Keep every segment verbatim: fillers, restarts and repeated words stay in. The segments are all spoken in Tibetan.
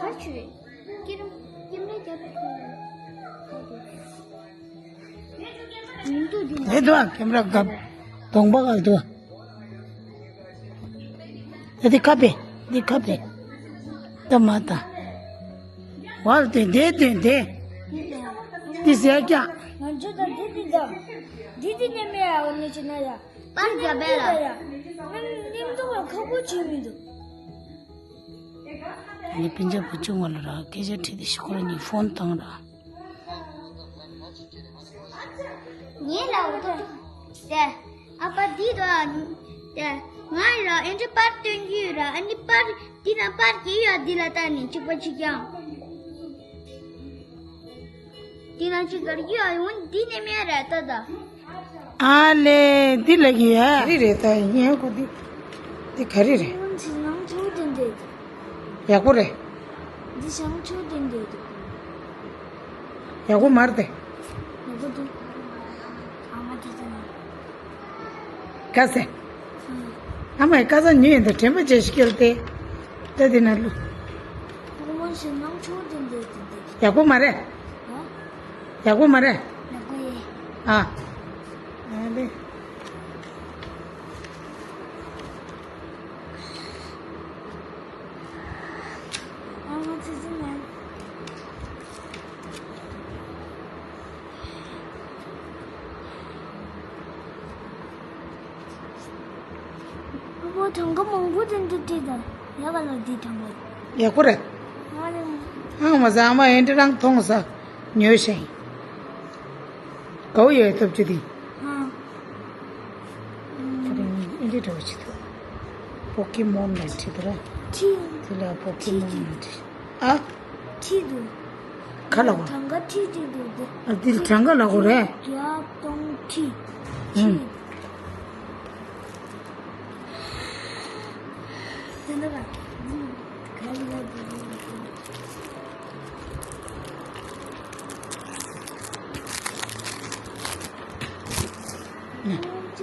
ག་ཆུ་རེད། ཀེམ་ཀེམ་ར་རྒྱབ་ཡིན་འདུག་འདི་ནས། དེ་དུ་ཀེམ་ར་གབ་གདོང་པ་ག་དུ། ཨ་དེ་ཁ་པེ། དེ་ཁ་པེ། ད་མ་ད། ཝལ་དེ་དེ་དེ་དེ། དེ་ཟེར་ཀྱང་། ང་ཚོ་ད་འདི་འདི་ད། འདི་འདི་ནས་མེད་ཨ་འོ་ནི་ཅི་ན་ཡ། པར་རྒྱབ་པས་ལ། ནིམ་ནིམ་ཏོག་ལ་ཁག་པོ་བྱེད་མི་འདུག་ངས་སྤུན་ཀྱག་བུ་ཆུང་བ་ལ་ར་སྐད་ཆ་དྲིས་ཏེ་ཤི་ཁོ་ར་གཉིས་ཕོན་བཏང་ར། ངས་ལབ་འདུག་དེ་ཨ་ཕ་འདི་དང་དེ་ང་ར་ཨེ་འདྲ་པར་སྟོན་གྱི་ཡོད་ར། ཨ་ནི་པར་འདི་ན་པར་གྱི་ཡོད་འདི་ལ་ལྟ་ནས་གཅིག་པ་གཅིག་རྐྱང་། འདི་ན་གཅིག་གར་ཡོད་འོན་འདི་ནས་མེད་ར་ད་ད། ཨ་ལེ་འདི་ལ་གི་ཡ། ག་རེ་རེད་ད་ཡིན་ཁོ་འདི་འདི་ག་རེ་རེད། ཡག་པོ་རེད། འདི་བྱང་ཆུབ་ལྡན་འདོད་འདུག་ཡག་པོ་མ་རེད་དེ། ཡག་པོ་འདུག་ཨ་མ་དེ་ཚོ་ནི། ག་ཟེ། ཨ་མས་ཀ་ས་ཉོས་ཡིན་དེ་དྲན་པ་བྱས་ཤིག་སྐྱེལ་ཏེ། ད་དེ་ན་ལུ། ཁོ་མོ་བྱང་ཆུབ་ལྡན་འདོད་འདུག་ཡག་པོ་མ་རེད། ཡག་པོ་མ་རེད། ཡག་པོ་ཡིན། ཨ། ཨ་ལེ། ཨ་མ་ཙི་ཙི་ནས། ཨ་མ་གྲངས་ཀ་མང་པོ་དེ་འདུག་དྲིས་དང་ཡག་ག་ལ་འདི་གྲངས་ཀ། ཡག་པོ་རེད། ཨ་ལེ། ཨ་མ་ཟ་མ་ཨེ་འདྲ་རང་མཐོང་ས་ཉོས་ཤིང་། གའུ་ཡོད་ཐུབ་ཅི་དེ། ཨ། ཁྱེད་རང་ཨེ་འདྲ་འདྲ་བོ་ཅི་ཐུབ། པོ་ཀེ་མོན་ལ་ཁྲིད་དུ་ར། ཁྲིད། དེ་ལ་པོ་ཀེ་མོན་ལ་ཁྲིད། ཨ། ཁྲིད་དུ། ག་ལ་གོ། གྲངས་ཀ་ཁྲིད་ཅིག་འདུག་དེ། ཨ་འདི་གྲངས་ཀ་ལ་གོ་རེད། བརྒྱ་སྟོང་ཁྲི། ཨུམ། ཁྲི། དེ་འདྲ་ག་འདི་ག་ལ་འདི།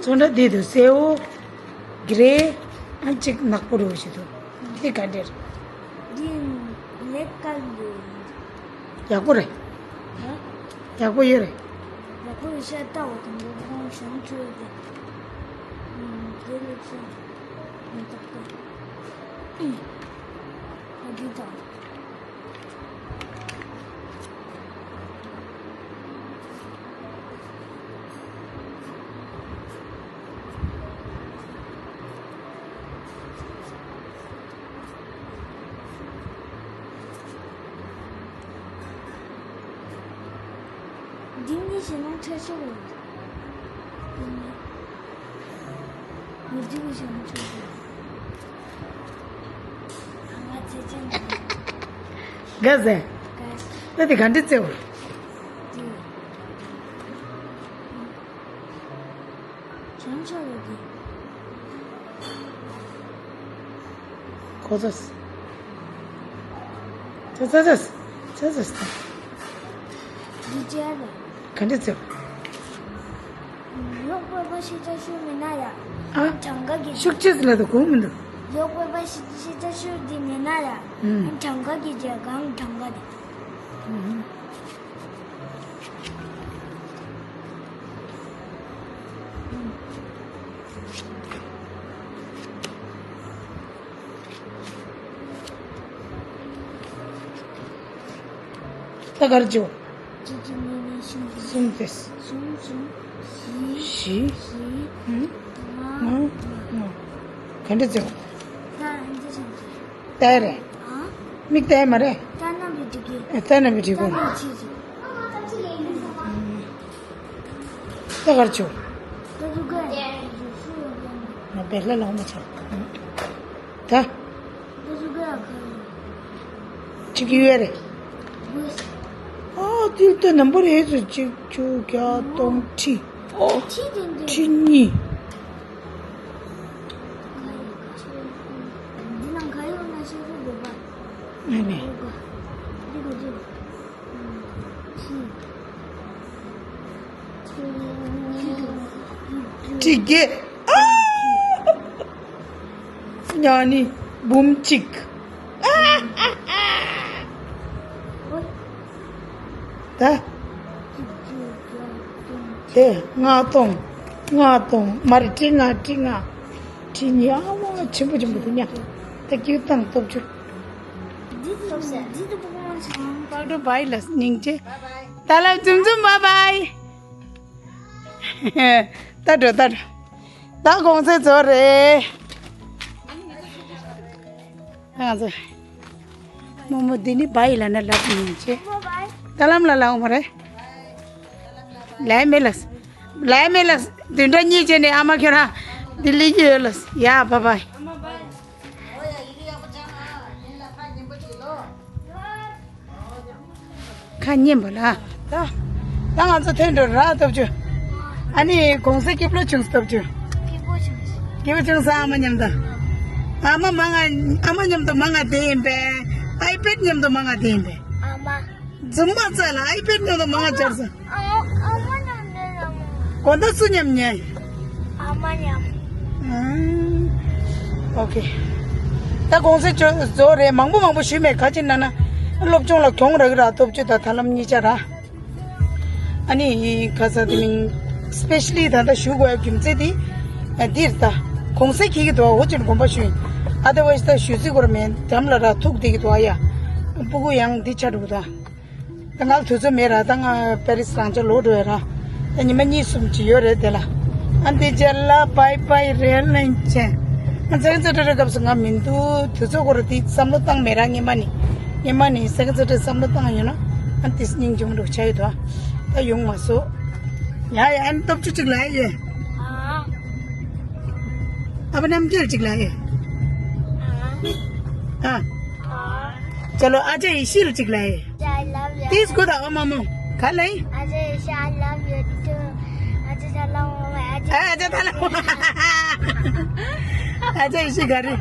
ཚོན་ཁྲ་འདི་དུ་སེའུ། གི་རེ། ཨ་གཅིག་ནག་པོ་རུ་ཞིག་འདུག་འདི་ག་འདྲ་རེད། འདི་ལེགས་དཀར་འདུག་ཡག་པོ་རེད། ཡག་པོ་ཡོད་རེད། ཡག་པོ་ཡོད་ཤ་ལྟ་བ་དང་པོ་ཁོང་བྱང་ཆུབ་དེ། དེ་ལེགས་ཤ་མི་རྟག་པ། ཨ་འདི་དང་། འདི་ནི་ཞེ་སྣང་ཆེ་ཤོས་རེད། འདི་ནི་མི་འདུག་ཞེ་སྣང་ཆེ་ཤོས་རེད། ང་ཚེ་ཅན་དང་། ག་ཟེ། ག་ད་དེ་ག་འདྲ་བརྩེ་བ། འདི། བྱང་ཆུབ་ལ་འདི། ཁོ་ཚོས། ཚ་ཚ་ཚ། ཚ་ཚ་ཚ། འདི་ཅི་ཡ་རེད། ག་འདྲ་བརྩེ་བ། གཡོག་པོ་པ་ཤེས་བྱ་ཤུགས་མེད་ན་ཡ། ཨ། གྲངས་ཀ་གི། ཤུགས་ཆེ་ལ་དུ་གོ་མི་འདུག་གཡོག་པོ་པ་ཤེས་བྱ་ཤུགས་འདི་མེད་ན་ཡ། ཨུམ། གྲངས་ཀ་གི་རྒྱ་གང་གྲངས་ཀ་དེ། ཨུམ། ད་གར་འཇོག་གཅིག་གཅིག་གཉིས་གཉིས་གསུམ་གསུམ་ཏེ། གསུམ་གསུམ། བཞི། བཞི། བཞི། ཨུམ། ལྔ། ལྔ། ལྔ། ག་འདྲ་འཇོག་ད་འདི་བྱེད་ཀྱི། ལྟ་རེད། ཨ། མིག་ལྟ་མ་རེད། ལྟ་ན་མི་འགྲིག་གི། ལྟ་ན་མི་འགྲིག་གོ། ལྟ་ན་ཆི་ཆི། ད་གར་ཆོ། ད་དུ་ག་ང་བེ་ལ་ལོང་མ་ཆོ། ད། ད་དུ་ག་གཅིག་ཡོད་རེད། ཨ་ཏིལ་ཏེ་ནམ་བར་ཨེ་ཚོ་གཅིག་བཅུ་བརྒྱ་སྟོང་ཁྲི། ཁྲི་དེ་འདི། ཁྲི་གཉིས། འདི་ནང་ག་ཡོད་ན་ཤེས་སུ་དགོས་པ། ཨ་ནི། འདི་ག་འདི། ཁྲི་བརྒྱད། ཨ། ཉ་ནི་འབུམ་གཅིག་ཨ། ད། དེ་ལྔ་སྟོང་། ལྔ་སྟོང་མ་རེད། ཁྲི་ལྔ། ཁྲི་ལྔ། ཁྲི་གཉིས། ཨ་མ་ཆེན་པོ་ཆེན་པོ་དེ་ཉག་ད་ཀྱུ་བཏང་སྟོབས་ཆུ། འདི་ལྟ་བུ་ཅིག་ཧང་། ད་འགྲོ་བའི་ལ་སྙིང་རྗེ། ད་ལ་འཛུམ་འཛུམ་བའི་བའི། ད་འགྲོ་ད་འགྲོ། ད་གུང་སེང་རྫོགས་རེད། ང་ཚོ། རྨོ་མོ་འདི་ནི་བའི་ལ་ན་ལབ་ཡིན་ཅེ། ད་ལམ་ལ་ལའོ་མ་རེད། ལའི་མེ་ལགས། ལའི་མེ་ལགས། བདུན་ཕྲག་གཉིས་རྗེས་ནས་ཨ་མ་ཁྱོད་རང་ལྡི་ལི་གི་ཡོད་ལགས། ཡ་བའི་བའི། ཁ་ཉན་པ་ལ། ད། ད་ང་ཚོ་ཐོན་འགྲོ་ར་སྟོབས་ཆུ། ཨ་ནི་གུང་སེང་སྐྱིད་པོ་བྱུང་སྟོབས་ཆུ། སྐྱིད་པོ་བྱུང་། སྐྱིད་པོ་བྱུང་ས། ཨ་མ་མཉམ་དུ། ཨ་མ་མ་ང་། ཨ་མ་མཉམ་དུ་མ་ང་བསྡད་ཡིན་པས། ཨའི་པེད་མཉམ་དུ་མ་ང་བསྡད་ཡིན་པས། ཨ་མ། འཛུམ་མ་བཙལ་ལ་ཨའི་པེད་མཉམ་དུ་མ་ང་བཅར་ས། ཨ་མ་མཉམ་དུ་ལ་མོ། དགོང་དག་སུ་མཉམ་ཉལ། ཨ་མ་མཉམ། ཨང་། ཨོ་ཁེ། ད་གུང་སེང་ཆོ་རྫོགས་རེད། མང་པོ་མང་པོ་ཞུས་མེད། ག་ཅི་ན་ན་སློབ་སྦྱོང་ལ་གྱོང་རག་ར་སྟོབས་ཆུ་དང་ཐར་ལམ་གཉིས་ཆ་ར། ཨ་ནི་ག་ས་དེ་མིན་སི་པེ་ཤ་ལི་ད་ལྟ་ཞུ་དགོས་ཡ་རྒྱུ་མཚན་དེ་ཨ་འདིར་ད་གུང་སེང་འཁེལ་གི་འདུག་ཨ་ཧོ་ཅིན་དགོངས་པ་ཞུ་ཡིན། ཨ་དེ་བ་ཞིག་ད་ཞུ་རྩིས་སྐོར་མེད། འགྲམ་ལ་ར་ཐུག་བསྡད་ཀྱི་འདུག་ཨ་ཡ། སྤུ་གུ་ཡང་འདི་ཆ་འགྲོ་གི་འདུག་ད་ང་ལ་དུས་ཚོད་མེད་ར། ད་ང་པེ་རི་སི་རང་ཅག་ལོག་འགྲོ་ཡ་ར། ད་ཉི་མ་གཉིས་གསུམ་ཅིག་ཡོད་རེད་དེ་ལ། ཨ་འདི་རྗེས་ལ་བའི་བའི་རེད་ལན་ཆེ། ང་ཚང་ཚོ་འདྲ་འདྲ་སྐབས་སུ་ང་མི་འདུག་དུས་ཚོད་སྐོར་འདི་བསམ་བློ་བཏང་མེད་ར། ངེས་མ་ནི། ངེས་མ་ནི་སེ་ག་ཚོ་འདྲ་བསམ་བློ་བཏང་ཡོད་ན་ཨ་འདི་སྙིང་རྗེ་མོ་འགྲོ་ཆ་ཡོད་དོ། ད་ཡོང་མ་སོ། ཡ་ཡ། ཨ་ནི་སྟོབས་ཆུ་གཅིག་ལ་ཡོད། ཨ་བ་རྣམ་རྒྱལ་གཅིག་ལ་ཡོད། ཨ། ཨ། ཨ། ཅ་ལོ། ཨ་ཅག་ཡེ་ཤེས་ལ་གཅིག་ལ་ཡོད། I love you. This good, ཨ་མ་མོ། ག་ལ་ཡིན། ཨ་ཅག་ཡེ་ཤེས། I love you too. ཨ་ཅག་ཐར་ལམ། ཨ་ཅག་ཨ་ཅག་ཐར་ལམ། ཨ་ཅག་ཡེ་ཤེས་ག་རེ།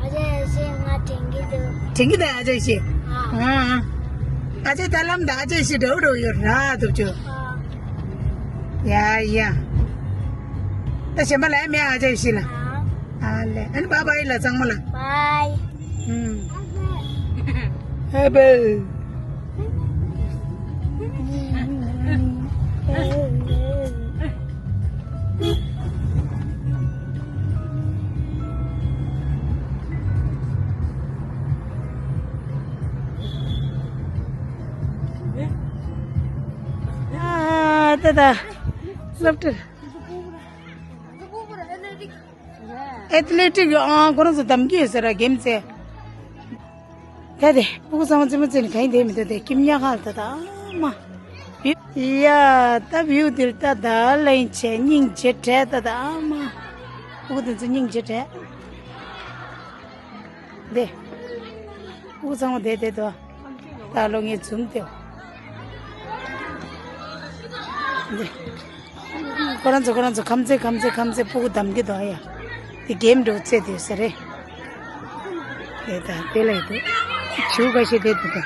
ཨ་ཅག་ཡེ་ཤེས་ང་དྲན་གྱི་འདུག་དྲན་གྱི་འདུག་ཨ་ཅག་ཡེ་ཤེས། ཨ། ཨ། ཨ་ཅག་ཐར་ལམ་དང་ཨ་ཅག་ཡེ་ཤེས་འདྲ་བོ་འདྲ་བོ་ཡོད་ར། སྟོབས་ཆུ། ཨ། ཡ་ཡ། ད་གཞན་པ་ལ་མེད། ཨ་ཅག་ཡེ་ཤེས་ལ། ཨ་ལེ། ཨ་ནི་བའི་བའི་ལ་ཚང་མ་ལ། བའི། ཨུམ། ཧེ་བེ། ཨ་ད་ད། སློབ་གྲྭར། ཨེཐ་ལེ་ཊིག་ཨང་ཁོ་རང་ཚོ་གདམ་གྱི་ཡོད་ཟེར་ར། གེམ་རྩེ། ད་དེ་སྤུ་གུ་ཚང་མ་རྩེད་མོ་རྩེ་ནས་ག་ཡིན་དེ་མི་འདུག་དེ་ཁྱིམ་ཉག་ཁ་ལ་ད་ད་མ། བིའུ། ཡ་ད་བིའུ་འདིར་ད་ད་ལན་ཆེ་སྙིང་རྗེ་དྲེད་ད་ད་མ། སྤུ་གུ་དེ་ཚོ་སྙིང་རྗེ་དྲེད། འདི། སྤུ་གུ་ཚང་མ་བསྡད་བསྡད་དོ། ད་ལོ་ངའི་འཛུམ་དེའོ། འདི། ཁོ་རང་ཚོ་ཁོ་རང་ཚོ་ཁམ་ཚེ་ཁམ་ཚེ་ཁམ་ཚེ་སྤུ་གུ་གདམ་གྱི་འདུག་ཨ་ཡ། འདི་གེམ་འགྲོ་ཚེ་དེ་ཟེར་རེད། དེ་ད་དེ་ལ་ཡི་དེ། བྱིའུ་ཁ་ཤས་བསྡད་དེ་ད།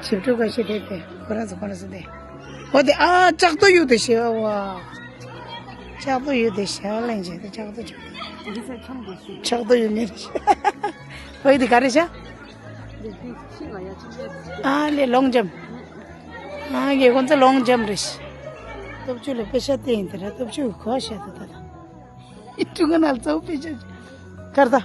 བྱིའུ་ཕྲུག་ཁ་ཤས་བསྡད་དེ་ཁོ་རང་ཚོ་ཁོ་རང་ཚོ་བསྡད། འོ་དེ་ཨ་ལྕགས་རྡོ་གཡུག་དེ་ཤེས་བ། ལྕགས་རྡོ་གཡུག་དེ་ཤེས་ལན་བྱས་དེ་ལྕགས་རྡོ་ཅིག་ལྕགས་རྡོ་ཡོད་མེད་རེད། བོད་འདི་ག་རེ་བྱ། ཨ་ལེ་ལོང་ཇམ། ཨ་ཡེ་ཁོང་ཚོ་ལོང་ཇམ་རེད། སྟོབས་ཆུ་ལ་པེ་ཤ་སྟེར་ཡིན་དེ་ར། སྟོབས་ཆུ་གི་གོ་བཤད་དེ་ད་ད། ཀྲུང་གོ་ནང་གཙོ་བོ་པེ་ཤ་ཅིག་གར་ད།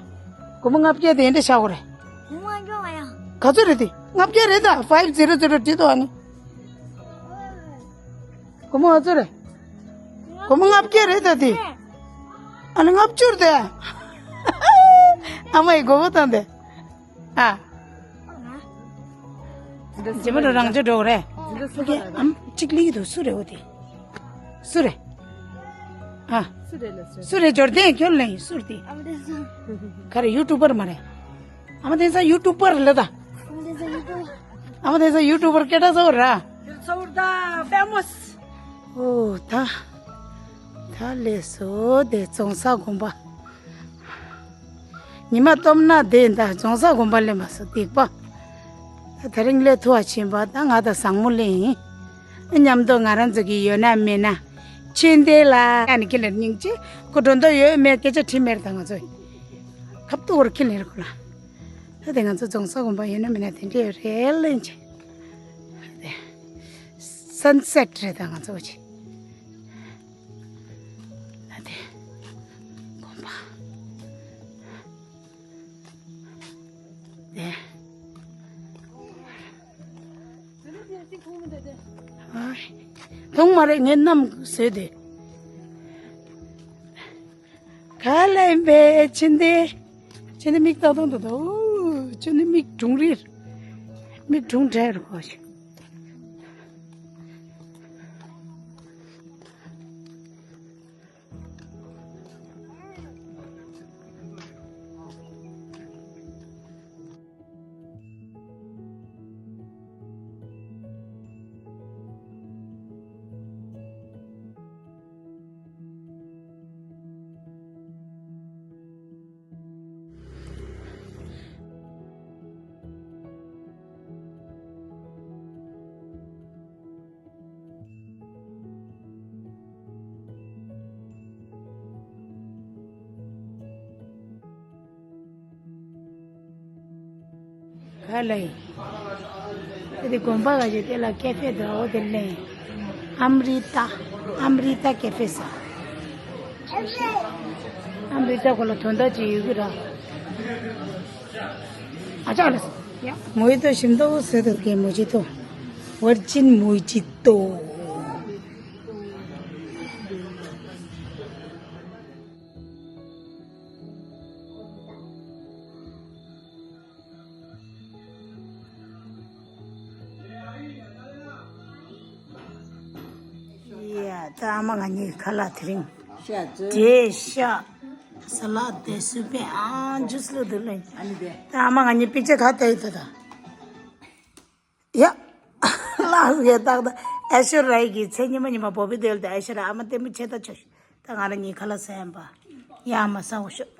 སྒོར་མོ་ལྔ་བརྒྱ་དེ་འདྲ་བཞག་གོ་རེད། སྒོར་མོ་ལྔ་བརྒྱ་མ་ཡ། ག་ཚོད་རེད་དེ། ལྔ་བརྒྱ་རེད་ད། ཕའིབ་ཛི་རོ་ཛི་རོ་བྲིས་འདུག་ཨ་ནི། སྒོར་མོ་ཨ་ཚོ་རེད། སྒོར་མོ་ལྔ་བརྒྱ་རེད་ད་དེ། ཨ་ནི་ལྔ་བཅུ་རེད་དེ། ཨ་མ་ཡི་མགོ་བོ་བཏང་སྟེ། ཨ། འདི་རྗེས་མ་རང་ཅག་འགྲོ་རེད། འདི་ཨ་ཨམ་གཅིག་ལིག་འདུག་སུ་རེད་འོ་དེ། སུ་རེད། ཨ། སུ་རེད་ལ་སུ། སུ་རེད་འབྱོར་ལྡན་ཁྱོད་ལ་ཡིན་སུ་རེད་དེ། ཨ་མ་དེ་སུ། ག་རེ་ཡུ་ཊུབ་པར་མ་རེད། ཨ་མ་དེ་ས་ཡུ་ཊུབ་པར་ལ་ད། ཨ་མ་དེ་ས་ཡུ་ཊུབ། ཨ་མ་དེ་ས་ཡུ་ཊུབ་པར་སྐད་གྲགས་ཚ་བོ་ར། ཚ་བོ་ད་ཕེ་མོ་སི། ཨོ་ད། ད་ལས་སོ་དེ་རྫོང་སར་དགོན་པ། ཉི་མ་སྟོབས་ན་དེ་ད་རྫོང་སར་དགོན་པ་སླེབས་མ་སོང་སྡིག་པ། ད་དེ་རིང་སླེབས་ཐུབ་པ་ཕྱིན་པ་ད་ང་དང་བཟང་མོ་སླེབས་ཡིན། མཉམ་དུ་ང་རང་ཚོ་གི་ཡོད་ན་མེད་ན། ཆོས་ལྡན་ལ་ཨ་ནི་ཁྱེད་ལ་སྙིང་རྗེ། ཁོ་འགྲོ་འདོད་ཡོད་མེད་སྐད་ཆ་དྲིས་མེད་ད་ང་ཚོ། ཁབ་ཏུ་བོར་ཁྱེད་ལེར་ཁོ་ལ། ད་དེ་ང་ཚོ་རྫོང་སར་དགོན་པ་ཡོད་ན་མེད་ན་དེ་འདྲས་རེད་ལེན་ཆེ། དེ། སན་སེཊ་རེད་ད་ང་ཚོ་ཅི། ད་དེ་དགོན་པ། དེ། ཨ། མཐོང་མ་རེད་ངས་གནམ་བཟོས་ཏེ། ག་ལ་ཡིན་པས་ཕྱིན་ཏེ། ཕྱིན་ཏེ་མིག་ཏག་ཏག་འདུག་ད། ཨོ་ཕྱིན་ཏེ་མིག་གྲུང་རེད། མིག་གྲུང་དྲགས་རེད་གོ། ག་ལེ། དེ་དེ་དགོན་པ་ག་ཞིག་དེ་ལ་ཀེ་ཧྥེ་འདུག་འོ་དེ་ལེ། ཨམ་རི་ཏ། ཨམ་རི་ཏ་ཀེ་ཧྥེ་ཟེར། ཨམ་རི་ཏ་ཁོ་ལ་དོན་དག་ཅིག་ཡོད་ཀྱི་ར། ཨ་ཅག་ལ། མོ་ཡི་ཏོ་ཞིམ་ཏོག་ཟེར་དུ་གེ་མོ་ཅི་ཏོ། ཝར་ཅིན་མོ་ཅི་ཏོ། ཡ། ད་ཨ་མ་ང་གཉིས་ཁ་ལག་དེ་རིང་ཤ་ཚ། དེ་ཤ། ས་ལ་དེ་སུ་པན། ཨ་ཇུས་ལོ་དེ་ལེན། ཨ་ནི་དེ། ད་ཨ་མ་ང་གཉིས་པིག་ཅར་ག་བལྟ་ཡི་ད་ད། ཡ། ལགས་ཡ། ཏག་ཏག་ཨེ་ཤོ་ར་ཡི་གི་མཚན་ཉི་མ་ཉི་མ་བོ་བི་དེལ་དེ་ཨེ་ཤོ་ར་ཨ་མ་ལྟད་མོ་ཆེ་ད་ཆོ་ཤི། ད་ང་རང་གཉིས་ཁ་ལག་ཟ་ཡམ་པ། ཡ་མ་ཟ་འོ་ཤོག